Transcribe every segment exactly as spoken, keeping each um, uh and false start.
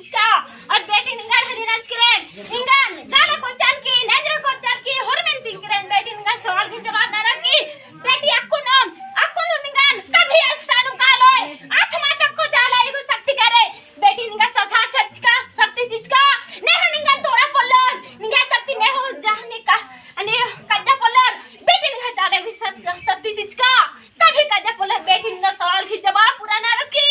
का, और बेटी निंगन हनी नंजकरेन, निंगन काला कोरचन की, नजर कोरचन की, होरमन तिंगकरेन, बेटी निंगन सवाल की जवाब ननर की, बेटी अक्कुन, अक्कुन निंगन कभी एकसानु कालोय, आत्मा चक्को जाला एगो शक्ति करे, बेटी निंगन ससा चचका, शक्ति चिचका, नेह निंगन तोड़ा पोल्लोर, निंगन शक्ति नेहो जहनी का, अने कज्जा पोल्लोर, बेटी निंगन चाले एगो शक-, शक्ति चिचका, कभी कज्जा पोल्लोर, बेटी निंगन सवाल की जवाब पूरा ननर की,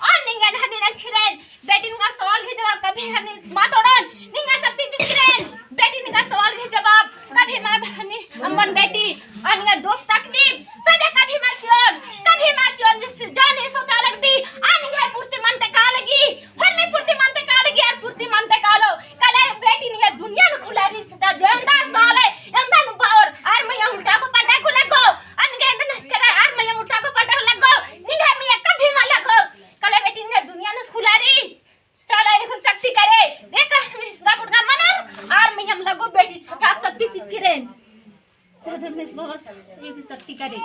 और निंगन हनी नंजकरेन, बेटी निंगन सवाल की जवाब कभी हनी मा तोड़ोन, निंगन शक्ति चिचकरेन, बेटी निंगन सवाल की जवाब कभी मा हनी अम्बोन बेटी, और निंगन दुख तकलीफ सजा कभी मा चिओन, कभी मा चिओन, जिस जाने सोचा लगदी, आ निंगन पूर्ति मनते का लगी, हर में पूर्ति मनते का लगी, और पूर्ति मनते कालो, कले बेटी निंगन दुनिया नू खुलारी सजा देवंदा साले, एवंदा नू बाओर, और मइय्याँ उल्टा को पलटा को लगो, और निंगन एवंदा नजकरा, और मइय्याँ उल्टा को पलटा को लगो, निंगन मइय्याँ कभी मा लगो, कले बेटी निंगन दुनिया नू खुलारी, चला एगो शक्ति करे। देखा, इसका बुड़गा मनर, आर मइय्याँ लगो बेटी छछा शक्ति चिचकरेन। चादर में बस एगो शक्ति करे।